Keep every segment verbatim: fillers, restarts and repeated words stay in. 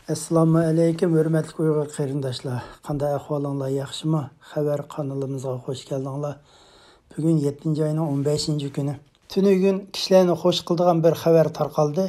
ئەسسالامۇ ئەلەيكۇم، ھۆرمەتلىك ئۇيغۇر قېرىنداشلار. قانداق ئەھۋالىڭلار، ياخشىمۇ؟ خەۋەر قانىلىمىزغا خوش كەلدىڭلار. بۈگۈن يەتتىنچى ئاينىڭ ئون بەشىنچى كۈنى. تۈنۈگۈن كىشىلەرنى خوش قىلىدىغان بىر خەۋەر تارقالدى.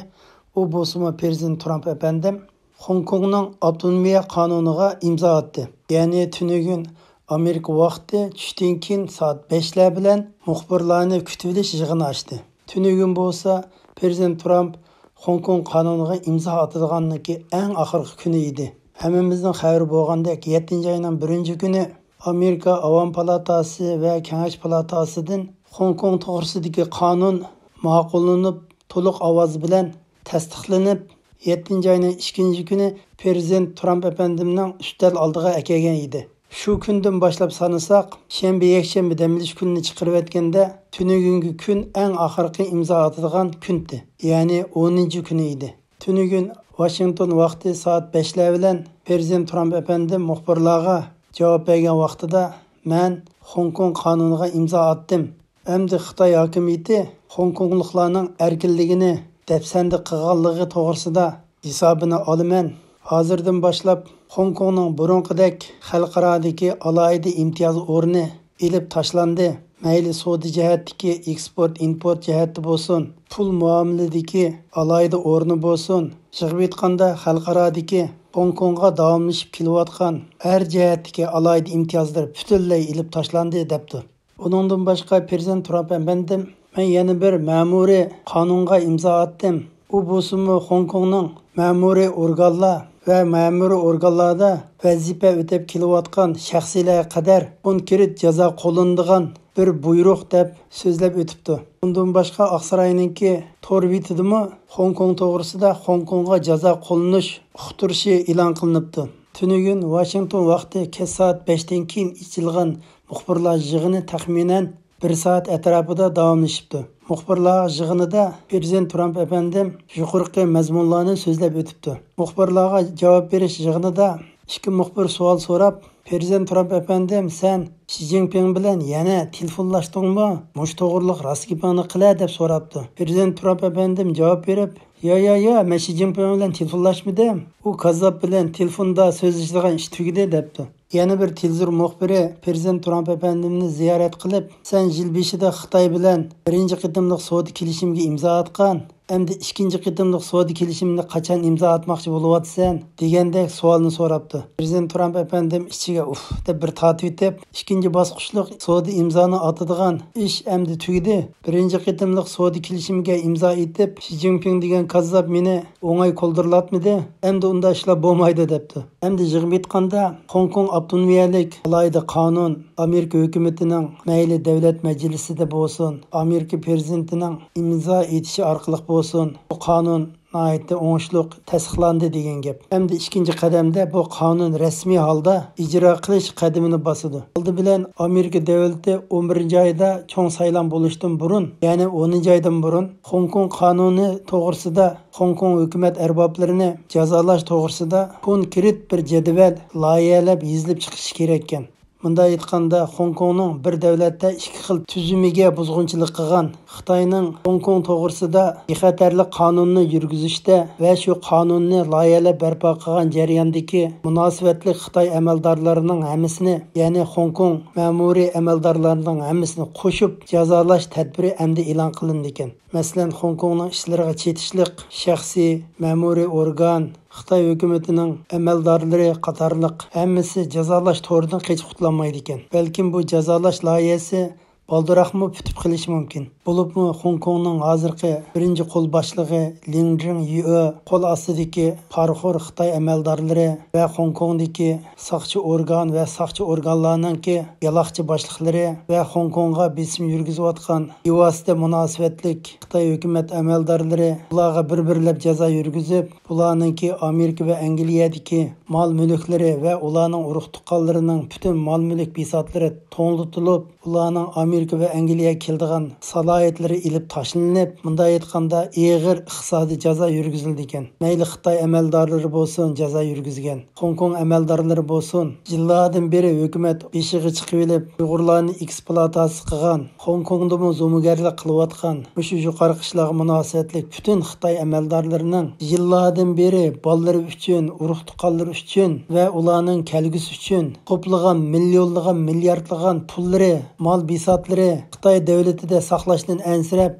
ئۇ بولسىمۇ پىرېزىدېنت ترامپ ئەپەندىم خوڭكوڭنىڭ ئاپتونومىيە قانۇنىغا ئىمزا ئاتتى. يەنى تۈنۈگۈن ئامېرىكا ۋاقتى چۈشتىن كېيىن سائەت بەشلەر بىلەن مۇخبىرلارنى كۈتۈۋېلىش يىغىنى ئاچتى. تۈنۈگۈن بولسا پىرېزىدېنت ترامپ خوڭكوڭ قانۇنىغا ئىمزا ئاتىدىغانلىكى ئەڭ ئاخىرقى كۈنى ئىدى. ھەممىمىزنىڭ خەۋىرى بولغاندەك، يەتتىنچى ئاينىڭ بىرىنچى كۈنى ئامېرىكا ئاۋام پالاتاسى ۋە كېڭەش پالاتاسىدىن خوڭكوڭ توغرىسىدىكى قانۇن ماقۇللىنىپ، تولۇق ئاۋاز بىلەن تەستىقلىنىپ، يەتتىنچى ئاينىڭ ئىككىنچى كۈنى پىرېزىدېنت ترامپ ئەپەندىمنىڭ ئۈستەل ئالدىغا ئەكەلگەن ئىدى. شۇ كۈندىن باشلاپ سانىساق، شەنبە، يەكشەنبە دەم ئېلىش كۈنىنى چىقىرىۋەتكەندە، تۈنۈگۈنكى كۈن ئەڭ ئاخىرقى ئىمزا ئاتىدىغان كۈندى، يەنى ئونىنچى كۈنى ئىدى. تۈنۈگۈن ۋاشىنگتون ۋاقتى سائەت بەشلەر بىلەن پىرېزىدېنت ترامپ ئەپەندىم مۇخبىرلارغا جاۋاب بەرگەن ۋاقتىدا، مەن خوڭكوڭ قانۇنىغا ئىمزا ئاتتىم. ئەمدى خىتاي ھاكىمىيىتى خوڭكوڭلۇقلارنىڭ ئەركىنلىكىنى دەپسەندە قىلغانلىقى توغرىسىدا ھېسابىنى ئالىمەن. ھازىردىن باشلاپ خوڭكوڭنىڭ بۇرۇنقىدەك خەلقئارادىكى ئالاھىدە ئىمتىياز ئورنى ئېلىپ تاشلاندى. مەيلى سودا جەھەتتىكى، ئېكسپورت، ئىمپورت جەھەتتە بولسۇن، پۇل مۇئامىلىدىكى ئالاھىدە ئورنى بولسۇن، يىغىپ ئېيتقاندا خەلقئارادىكى خوڭكوڭغا داۋاملىشىپ كېلىۋاتقان ھەر جەھەتتىكى ئالاھىدە ئىمتىيازلىرى پۈتۈنلەي ئېلىپ تاشلاندى، دەپتۇ. ئۇنىڭدىن باشقا پىرېزىدېنت ترامپ ئەپەندىم، مەن يەنە بىر مەمۇرىي قانۇنغا ئىمزا ئاتتىم. ئۇ بولسىمۇ خوڭكوڭنىڭ مەمۇرىي ئورگانلار ۋە مەمۇرىي ئورگانلاردا ۋەزىپە ئۆتەپ كېلىۋاتقان شەخسلەرگە قەدەر كونكرېت جازا قوللىنىدىغان بىر بۇيرۇق، دەپ سۆزلەپ ئۆتۈپتۇ. ئۇندىن باشقا ئاقساراينىڭكى تور بېتىدىمۇ خوڭكوڭ توغرىسىدا خوڭكوڭغا جازا قوللىنىش ئۇقتۇرۇشى ئېلان قىلىنىپتۇ. تۈنۈگۈن ۋاشىنگتون ۋاقتى كەچ سائەت بەشتىن كېيىن ئېچىلغان مۇخبىرلار يىغىنى تەخمىنەن بىر سائەت ئەتراپىدا داۋاملىشىپتۇ. مۇخبىرلار يىغىنىدا پىرېزىدېنت ترامپ ئەپەندىم يۇقىرىقى مەزمۇنلارنى سۆزلەپ ئۆتۈپتۇ. مۇخبىرلارغا جاۋاب بېرىش يىغىنىدا ئىككى مۇخبىر سوئال سوراپ، پىرېزىدېنت ترامپ ئەپەندىم، سەن شى جىنپىڭ بىلەن يەنە تېلېفونلاشتىڭمۇ؟ مۇشۇ توغرىلىق راست گېپىڭنى قىلە، دەپ سوراپتۇ. پىرېزىدېنت ترامپ ئەپەندىم جاۋاب بېرىپ، يا، يا، يا، مەن شى جىنپىڭ بىلەن تېلېفونلاشمىدىم. ئۇ كاززاپ بىلەن تېلېفوندا سۆزلىشىدىغان ئىش تۈگىدى، دەپتۇ. يەنە بىر تېلېۋىزور مۇخبىرى پىرېزىدېنت ترامپ ئەپەندىمنى زىيارەت قىلىپ، سەن يىل بېشىدا خىتاي بىلەن بىرىنچى قېتىملىق سودا كېلىشىمىگە ئىمزا ئاتقان، ئەمدى ئىككىنچى قېتىملىق سودا كېلىشىمىنى قاچان ئىمزا ئاتماقچى بولۇۋاتىسەن؟ دېگەندەك سوئالنى سوراپتۇ. پىرېزىدېنت ترامپ ئەپەندىم ئىچىگە ئۇف دەپ بىر تارتىۋېتىپ، ئىككىنچى باسقۇچلۇق سودا ئىمزانى ئاتىدىغان ئىش ئەمدى تۈگىدى. بىرىنچى قېتىملىق سودا كېلىشىمىگە ئىمزا ئېتىپ، شى جىنپىڭ دېگەن كاززاپ مېنى ئوڭاي كولدۇرلاتمىدى. ئەمدى ئۇنداق ئىشلار بولمايدۇ، دەپتۇ. ئەمدى يىغىپ ئېيتقاندا، خوڭكوڭ ئاپتونومىيەلىك ئالاھىدە قانۇن ئامېرىكا ھۆكۈمىتىنىڭ مەيلى دۆلەت مەجلىسىدە بولسۇن، ئامېرىكا پىرېزىدېنتىنىڭ ئىمزا ئېتىشى ئارقىلىق بولسۇن، بۇ قانۇن ناھايىتى ئوڭۇشلۇق تەستىقلاندى دېگەن گەپ. ئەمدى ئىككىنچى قەدەمدە بۇ قانۇن رەسمىي ھالدا ئىجرا قىلىش قەدىمىنى باسىدۇ. ئالدى بىلەن ئامېرىكا دۆلىتى ئون بىرىنچى ئايدا چوڭ سايلام بولۇشتىن بۇرۇن، يەنى ئونىنچى ئايدىن بۇرۇن خوڭكوڭ قانۇنى توغرىسىدا، خوڭكوڭ ھۆكۈمەت ئەربابلىرىنى جازالاش توغرىسىدا كونكرېت بىر جەدۋەل، لايىھەلەپ يېزىلىپ چىقىشى كېرەككەن. مۇنداق ئېيتقاندا، خوڭكوڭنىڭ بىر دۆلەتتە ئىككى خىل تۈزۈمىگە بۇزغۇنچىلىق قىلغان، خىتاينىڭ خوڭكوڭ توغرىسىدا بىخەتەرلىك قانۇنىنى يۈرگۈزۈشتە ۋە شۇ قانۇننى لايىھەلەپ بەرپا قىلغان جەرياندىكى مۇناسىۋەتلىك خىتاي ئەمەلدارلىرىنىڭ ھەممىسىنى، يەنى خوڭكوڭ مەمۇرىي ئەمەلدارلىرىنىڭ ھەممىسىنى قوشۇپ جازالاش تەدبىرى ئەمدى ئېلان قىلىنىدىكەن. مەسىلەن، خوڭكوڭنىڭ ئىشلىرىغا چېتىشلىق شەخسىي، مەمۇرىي ئورگان، خىتاي ھۆكۈمىتىنىڭ ئەمەلدارلىرى قاتارلىق ھەممىسى جازالاش تورىدىن قېچىپ قۇتۇلالمايدىكەن. بەلكىم بۇ جازالاش لايىھەسى بالدۇرراقمۇ پۈتۈپ قېلىشى مۇمكىن. بولۇپمۇ خوڭكوڭنىڭ ھازىرقى بىرىنچى قول باشلىقى لىڭ جىڭ يۈې قول ئاستىدىكى پارىخور خىتاي ئەمەلدارلىرى ۋە خوڭكوڭدىكى ساقچى ئورگان ۋە ساقچى ئورگانلارنىڭكى يالاقچى باشلىقلىرى ۋە خوڭكوڭغا بېسىم يۈرگۈزۈۋاتقان بىۋاسىتە مۇناسىۋەتلىك خىتاي ھۆكۈمەت ئەمەلدارلىرى، بۇلارغا بىر-بىرلەپ جازا يۈرگۈزۈپ، بۇلارنىڭكى ئامېرىكا ۋە ئەنگلىيەدىكى مال-مۈلۈكلىرى ۋە ئۇلارنىڭ ئۇرۇق-تۇغقانلىرىنىڭ پۈتۈن مال-مۈلۈك بىساتلىرى توڭلىتىلىپ، ئۇلارنىڭ ئامېرىكا ئامېرىكا ۋە ئەنگلىيەگە كېلىدىغان سالاھىيەتلىرى ئېلىپ تاشلىنىپ، مۇنداق ئېيتقاندا، ئېغىر ئىقتىسادىي جازا يۈرگۈزۈلىدىكەن. مەيلى خىتاي ئەمەلدارلىرى بولسۇن، جازا يۈرگۈزگەن، خوڭكوڭ ئەمەلدارلىرى بولسۇن، يىللاردىن بېرى ھۆكۈمەت بېشىغا چىقىۋېلىپ، ئۇيغۇرلارنى ئېكسپلۇئاتاتسىيە قىلغان، خوڭكوڭدىمۇ زومىگەرلىك قىلىۋاتقان، مۇشۇ يۇقىرىقى ئىشلارغا مۇناسىۋەتلىك پۈتۈن خىتاي ئەمەلدارلىرىنىڭ يىللاردىن بېرى بالىلىرى ئۈچۈن، ئۇرۇق-تۇغقانلىرى ئۈچۈن ۋە ئۇلارنىڭ كەلگۈسى ئۈچۈن توپلىغان مىليونلىغان، مىلياردلىغان پۇللىرى، مال-بىساتلىرى خىتاي دۆلىتىدە ساقلاشتىن ئەنسىرەپ،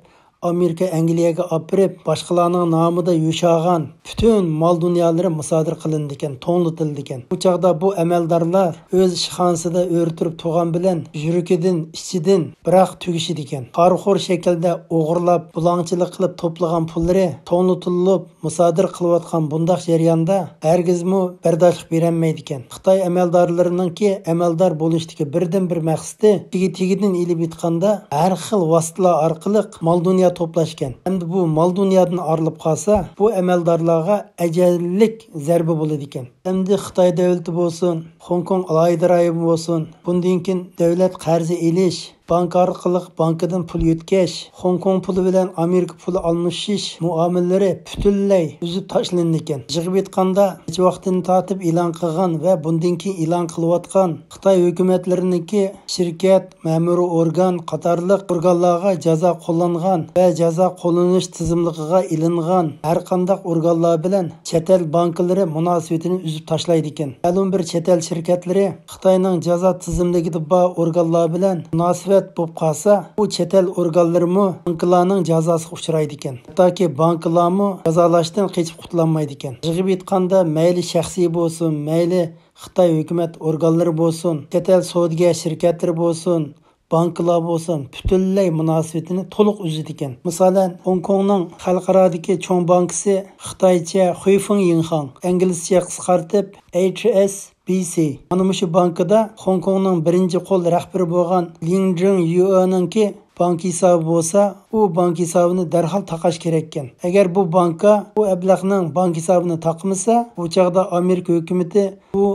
ئامېرىكا، ئەنگلىيەگە ئاپىرىپ، باشقىلارنىڭ نامىدا يوشۇرغان پۈتۈن مال-دۇنيالىرى مۇسادىرە قىلىنىدىكەن، توڭلىتىلىدىكەن. بۇ چاغدا بۇ ئەمەلدارلار ئۆز ئىشخانىسىدا ئۆرە تۇرۇپ تۇرغان بىلەن يۈرىكىدىن، ئىچىدىن بىراق تۈگىشىدىكەن. پارىخور شەكىلدە ئوغرىلاپ، بۇلاڭچىلىق قىلىپ توپلىغان پۇللىرى توڭلىتىلىپ، مۇسادىرە قىلىۋاتقان بۇنداق جەرياندا ھەرگىزمۇ بەرداشلىق بېرەلمەيدىكەن. خىتاي ئەمەلدارلىرىنىڭكى ئەمەلدار بولۇشتىكى بىردىنبىر مەقسىتى، تېگى تېگىدىن ئېلىپ ئېيتقاندا، ھەر خىل ۋاسىتىلەر ئارقىلىق مال-دۇنيا توپلاشكەن. ئەمدى بۇ مال-دۇنيادىن ئايرىلىپ قالسا، بۇ ئەمەلدارلارغا ئەجەللىك زەربە بولىدىكەن. ئەمدى خىتاي دۆلىتى بولسۇن، خوڭكوڭ ئالاھىدە رايونى بولسۇن، بۇندىن كېيىن دۆلەت قەرزى ئېلىش، بانكا ئارقىلىق بانكىدىن پۇل يۆتكەش، خوڭكوڭ پۇلى بىلەن ئامېرىكا پۇلى ئالمىشىش مۇئامىلىلىرى پۈتۈنلەي ئۈزۈپ تاشلىنىدىكەن. يىغىپ ئېيتقاندا، نەچچە ۋاقىتتىن تارتىپ ئېلان قىلغان ۋە بۇندىن كېيىن ئېلان قىلىۋاتقان خىتاي ھۆكۈمەتلىرىنىڭكى شىركەت، مەمۇرىي ئورگان قاتارلىق ئورگانلارغا جازا قوللانغان ۋە جازا قوللىنىش تىزىملىقىغا ئېلىنغان ھەرقانداق ئورگانلار بىلەن چەت ئەل بانكىلىرى مۇناسىۋىتىنى ئۈزۈپ تاشلايدىكەن. مەلۇم بىر چەت ئەل شىركەتلىرى خىتاينىڭ جازا تىزىملىكىدە بار ئورگانلار بىلەن مۇناسىۋەت بولۇپ قالسا، بۇ چەت ئەل ئورگانلىرىمۇ بانكىلارنىڭ جازاسىغا ئۇچرايدىكەن. ھەتتاكى بانكىلارمۇ جازالاشتىن قېچىپ قۇتۇلالمايدىكەن. يىغىپ ئېيتقاندا، مەيلى شەخسىي بولسۇن، مەيلى خىتاي ھۆكۈمەت ئورگانلىرى بولسۇن، چەت ئەل سودىگەر شىركەتلىرى بولسۇن، بانكىلار بولسۇن، پۈتۈنلەي مۇناسىۋىتىنى تولۇق ئۈزىدىكەن. مىسالەن، خوڭكوڭنىڭ خەلقئارادىكى چوڭ بانكىسى، خىتايچە خۇيفېڭ يىڭخاڭ، ئىنگلىزچە قىسقارتىپ، ھەيچ ئېس بى سى. مانا مۇشۇ بانكىدا خوڭكوڭنىڭ بىرىنچى قول رەھبىرى بولغان لىڭ جىڭ يۈئېنىڭكى بانكا ھېسابى بولسا، ئۇ بانكا ھېسابىنى دەرھال تاقاش كېرەككەن. ئەگەر بۇ بانكا بۇ ئەبلەخنىڭ بانكا ھېسابىنى تاقىمىسا، بۇ چاغدا ئامېرىكا ھۆكۈمىتى بۇ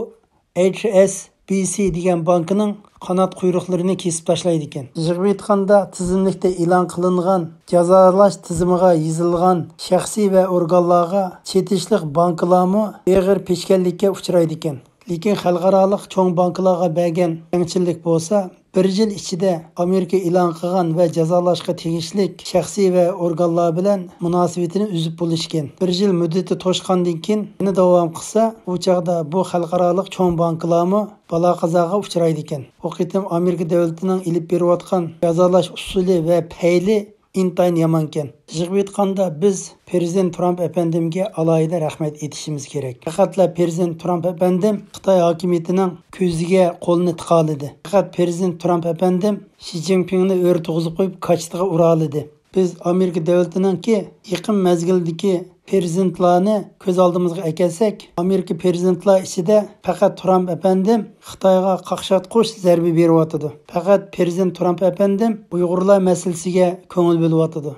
ھەيچ ئېس بى سى دېگەن بانكىنىڭ قانات قۇيرۇقلىرىنى كېسىپ تاشلايدىكەن. يىغىپ ئېيتقاندا، تىزىملىكتە ئېلان قىلىنغان جازالاش تىزىمىغا يېزىلغان شەخسىي ۋە ئورگانلارغا چېتىشلىق بانكىلارمۇ ئېغىر پېشكەللىككە ئۇچرايدىكەن. لېكىن خەلقئارالىق چوڭ بانكىلارغا بەرگەن تەڭچىللىك بولسا، بىر يىل ئىچىدە ئامېرىكا ئېلان قىلغان ۋە جازالاشقا تېگىشلىك شەخسىي ۋە ئورگانلار بىلەن مۇناسىۋىتىنى ئۈزۈپ بولۇشكەن. بىر يىل مۇددىتى توشقاندىن كېيىن يەنە داۋام قىلسا، بۇ چاغدا بۇ خەلقئارالىق چوڭ بانكىلارمۇ بالا-قازاغا ئۇچرايدىكەن. بۇ قېتىم ئامېرىكا دۆلىتىنىڭ ئېلىپ بېرىۋاتقان جازالاش ئۇسۇلى ۋە پەيلى ئىنتايىن يامانكەن. يىغىپ ئېيتقاندا، بىز پىرېزىدېنت ترامپ ئەپەندىمگە ئالاھىدە رەھمەت ئېيتىشىمىز كېرەك. پەقەتلا پىرېزىدېنت ترامپ ئەپەندىم خىتاي ھاكىمىيىتىنىڭ كۆزىگە قولىنى تىقالىدى. پەقەت پىرېزىدېنت ترامپ ئەپەندىم شى جىنپىڭنى ئۆرە تۇغۇزۇپ قويۇپ، كاچىتىغا ئۇرالىدى. بىز ئامېرىكا دۆلىتىنىڭكى يېقىن مەزگىلدىكى پىرېزىدېنتلارنى كۆز ئالدىمىزغا ئەكەلسەك، ئامېرىكا پىرېزىدېنتلار ئىچىدە پەقەت ترامپ ئەپەندىم خىتايغا قاقشاتقۇچ زەربە بېرىۋاتىدۇ. پەقەت پىرېزىدېنت ترامپ ئەپەندىم ئۇيغۇرلار مەسىلىسىگە كۆڭۈل بۆلۈۋاتىدۇ.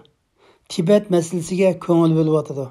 تىبەت مەسىلىسىگە كۆڭۈل بۆلۈۋاتىدۇ.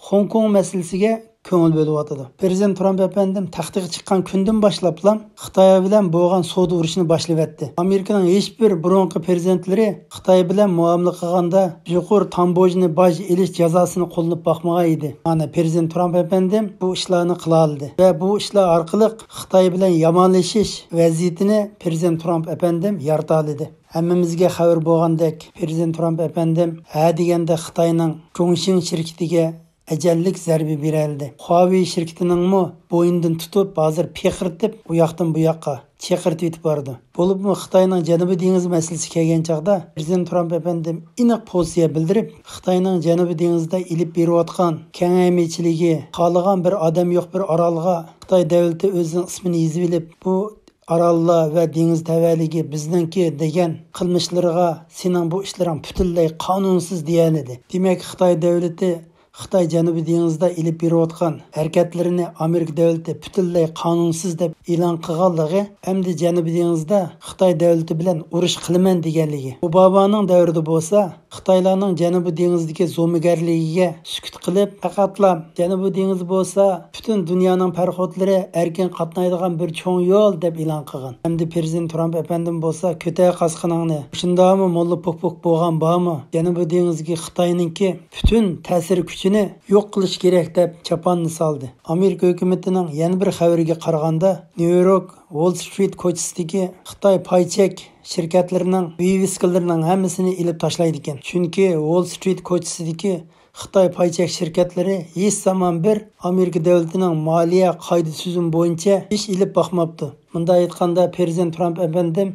خوڭكوڭ مەسىلىسىگە كۆڭۈل بۆلۈۋاتىدۇ. پىرېزىدېنت ترامپ ئەپەندىم تەختىگە چىققان كۈندىن باشلاپلا خىتاي بىلەن بولغان سودا ئۇرۇشىنى باشلىۋەتتى. ئامېرىكىنىڭ ھېچبىر بۇرۇنقى پىرېزىدېنتلىرى خىتاي بىلەن مۇئامىلە قىلغاندا يۇقىرى تامبوژنى باج ئېلىش جازاسىنى قوللىنىپ باقمىغان ئىدى. مانا، پىرېزىدېنت ترامپ ئەپەندىم بۇ ئىشلارنى قىلالىدى ۋە بۇ ئىشلار ئارقىلىق خىتاي بىلەن يامانلىشىش ۋەزىيىتىنى پىرېزىدېنت ترامپ ئەپەندىم يارىتالىدى. ھەممىمىزگە خەۋىرى بولغاندەك، پىرېزىدېنت ترامپ ئەپەندىم ھە دېگەندە خىتاينىڭ جۇڭشىڭ شىركىتىگە ئەجەللىك زەربە بېرەلدى. خۇاۋېي شىركىتىنىڭمۇ بوينىدىن تۇتۇپ، ھازىر پىخىرتىپ، ئۇ ياقتىن بۇ ياققا چېقىرتىۋېتىپ بارىدۇ. بولۇپمۇ خىتاينىڭ جەنۇبىي دېڭىز مەسىلىسى كەلگەن چاغدا، پىرېزىدېنت ترامپ ئەپەندىم ئېنىق پوزىتسىيە بىلدۈرۈپ، خىتاينىڭ جەنۇبىي دېڭىزدا ئېلىپ بېرىۋاتقان كېڭەيمىچىلىكى، خالىغان بىر ئادەم يوق بىر ئارالغا خىتاي دۆلىتى ئۆزىنىڭ ئىسمىنى يېزىۋېلىپ، بۇ ئاراللار ۋە دېڭىز تەۋەلىكى بىزنىڭكى دېگەن قىلمىشلىرىغا، سېنىڭ بۇ ئىشلىرىڭ پۈتۈنلەي قانۇنسىز دېيەلىدى. دېمەك، خىتاي دۆلىتى خىتاي جەنۇبىي دېڭىزدا ئېلىپ بېرىۋاتقان ھەرىكەتلىرىنى ئامېرىكا دۆلىتى پۈتۈنلەي قانۇنسىز دەپ ئېلان قىلغانلىقى، ئەمدى جەنۇبىي دېڭىزدا خىتاي دۆلىتى بىلەن ئۇرۇش قىلىمەن دېگەنلىكى. ئوبامانىڭ دەۋرىدە بولسا خىتايلارنىڭ جەنۇبىي دېڭىزدىكى زومىگەرلىكىگە سۈكۈت قىلىپ، پەقەتلا جەنۇبىي دېڭىز بولسا پۈتۈن دۇنيانىڭ پەرىخوتلىرى ئەركىن قاتنايدىغان بىر چوڭ يول دەپ ئېلان قىلغان. ئەمدى پىرېزىدېنت ترامپ ئەپەندىم بولسا كۆتەر قاسقىنىڭنى، شۇنداقمۇ موللا پوك پوك بولغان بارمۇ؟ جەنۇبىي دېڭىزدىكى خىتاينىڭكى پۈتۈن تەسىر كۈچىنى يوق قىلىش كېرەك دەپ چاپاننى سالدى. ئامېرىكا ھۆكۈمىتىنىڭ يەنە بىر خەۋىرىگە قارىغاندا، نيۇ يورك ۋول سترىت كوچىسىدىكى خىتاي پاي چەك شىركەتلىرىنىڭ، ۋىۋىسكىلىرىنىڭ ھەممىسىنى ئېلىپ تاشلايدىكەن. چۈنكى ۋول سترىت كوچىسىدىكى خىتاي پاي چەك شىركەتلىرى ھېچ زامان بىر ئامېرىكا دۆلىتىنىڭ مالىيە قائىدە تۈزۈمى بويىچە ئىش ئېلىپ باقماپتۇ. مۇنداق ئېيتقاندا، پىرېزىدېنت ترامپ ئەپەندىم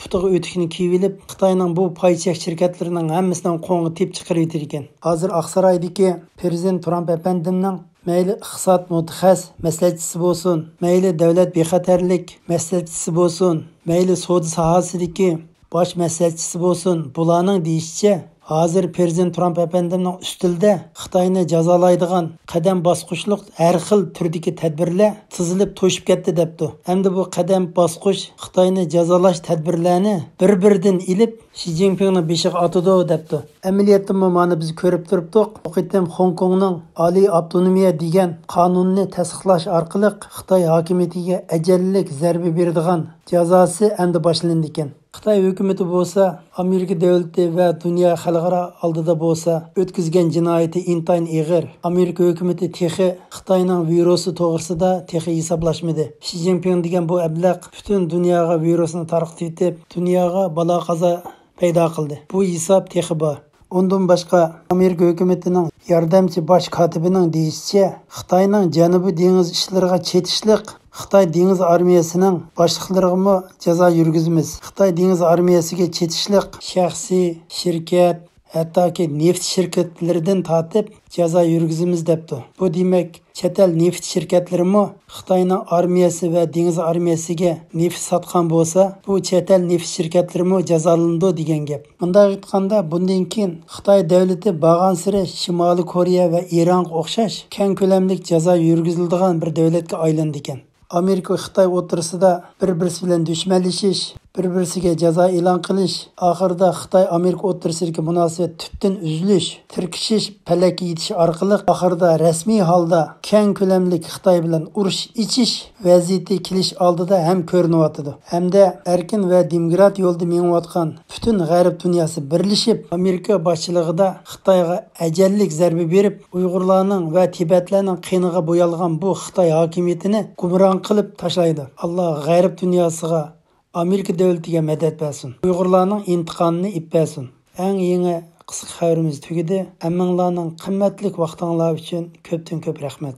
پۇتىغا ئۆتۈكنى كىيىۋېلىپ، خىتاينىڭ بۇ پاي چەك شىركەتلىرىنىڭ ھەممىسىنىڭ قوڭىغا تېپىپ چىقىرىۋېتىدىكەن. ھازىر ئاقسارايدىكى پىرېزىدېنت ترامپ ئەپەندىمنىڭ مەيلى ئىقتىساد مۇتەخەسسىس مەسلىھەتچىسى بولسۇن، مەيلى دۆلەت بىخەتەرلىك مەسلىھەتچىسى بولسۇن، مەيلى سودا ساھەسىدىكى باش مەسلىھەتچىسى بولسۇن، بۇلارنىڭ دېيىشىچە، ھازىر پىرېزىدېنت ترامپ ئەپەندىمنىڭ ئۈستىلىدە خىتاينى جازالايدىغان قەدەم باسقۇچلۇق ھەر خىل تۈردىكى تەدبىرلەر تىزىلىپ توشۇپ كەتتى دەپتۇ. ئەمدى بۇ قەدەم باسقۇچ خىتاينى جازالاش تەدبىرلەرنى بىر-بىرىدىن ئېلىپ، شى جىنپىڭنىڭ بېشىغا ئاتىدۇ دەپتۇ. ئەمەلىيەتتىمۇ مانا بىز كۆرۈپ تۇرۇپتۇق. بۇ قېتىم خوڭكوڭنىڭ ئالىي ئاپتونومىيە دېگەن قانۇننى تەستىقلاش ئارقىلىق خىتاي ھاكىمىيىتىگە ئەجەللىك زەربە بېرىدىغان جازاسى ئەمدى باشلىنىدىكەن. خىتاي ھۆكۈمىتى بولسا ئامېرىكا دۆلىتى ۋە دۇنيا خەلقئارا ئالدىدا بولسا ئۆتكۈزگەن جىنايىتى ئىنتايىن ئېغىر. ئامېرىكا ھۆكۈمىتى تېخى خىتاينىڭ ۋىرۇسى توغرىسىدا تېخى ھېسابلاشمىدى. شى جىنپىڭ دېگەن بۇ ئەبلەق پۈتۈن دۇنياغا ۋىرۇسنى تارقىتىۋېتىپ، دۇنياغا بالا-قازا پەيدا قىلدى. بۇ ھېساب تېخى بار. ئۇندىن باشقا، ئامېرىكا ھۆكۈمىتىنىڭ ياردەمچى باش كاتىپىنىڭ دېيىشىچە، خىتاينىڭ جەنۇبىي دېڭىز ئىشلىرىغا چېتىشلىق خىتاي دېڭىز ئارمىيەسىنىڭ باشلىقلىرىغىمۇ جازا يۈرگۈزىمىز. خىتاي دېڭىز ئارمىيەسىگە چېتىشلىق شەخسىي، شىركەت، ھەتتاكى نېفىت شىركەتلىرىدىن تارتىپ جازا يۈرگۈزىمىز دەپتۇ. بۇ دېمەك، چەت ئەل نېفىت شىركەتلىرىمۇ خىتاينىڭ ئارمىيەسى ۋە دېڭىز ئارمىيەسىگە نېفىت ساتقان بولسا، بۇ چەت ئەل نېفىت شىركەتلىرىمۇ جازالىنىدۇ دېگەن گەپ. مۇنداق ئېيتقاندا، بۇندىن كېيىن خىتاي دەۋلىتى بارغانسېرى شىمالىي كورېيە ۋە ئىرانغا ئوخشاش كەڭ كۆلەملىك جازا يۈرگۈزۈلىدىغان بىر دۆلەتكە ئايلىنىدىكەن. ئامېرىكا، خىتاي ئوتتۇرىسىدا بىر-بىرسى بىلەن دۈشمەنلىشىش، بىر-بىرسىگە جازا ئېلان قىلىش، ئاخىرىدا خىتاي-ئامېرىكا ئوتتۇرىسىدىكى مۇناسىۋەت تۈپتىن ئۈزۈلۈش، تىركىشىش پەلەككە يېتىش ئارقىلىق، ئاخىرىدا رەسمىي ھالدا كەڭ كۆلەملىك خىتاي بىلەن ئۇرۇش ئېچىش ۋەزىيىتى كېلىش ئالدىدا ھەم كۆرۈنۈۋاتىدۇ. ھەمدە ئەركىن ۋە دېموكرات يولدا مېڭىۋاتقان پۈتۈن غەرب دۇنياسى بىرلىشىپ، ئامېرىكا باشچىلىقىدا خىتايغا ئەجەللىك زەربە بېرىپ، ئۇيغۇرلارنىڭ ۋە تىبەتلەرنىڭ قېنىغا بويالغان بۇ خىتاي ھاكىمىيىتىنى گۇمران قىلىپ تاشلايدۇ. ئاللا غەرب دۇنياسىغا، ئامېرىكا دۆلىتىگە مەدەت بەرسۇن. ئۇيغۇرلارنىڭ ئىنتىقامىنى ئېلىپ بەرسۇن. ئەڭ يېڭى قىسقا خەۋىرىمىز تۈگىدى. ھەممىڭلارنىڭ قىممەتلىك ۋاقتىڭلار ئۈچۈن كۆپتىن كۆپ رەھمەت.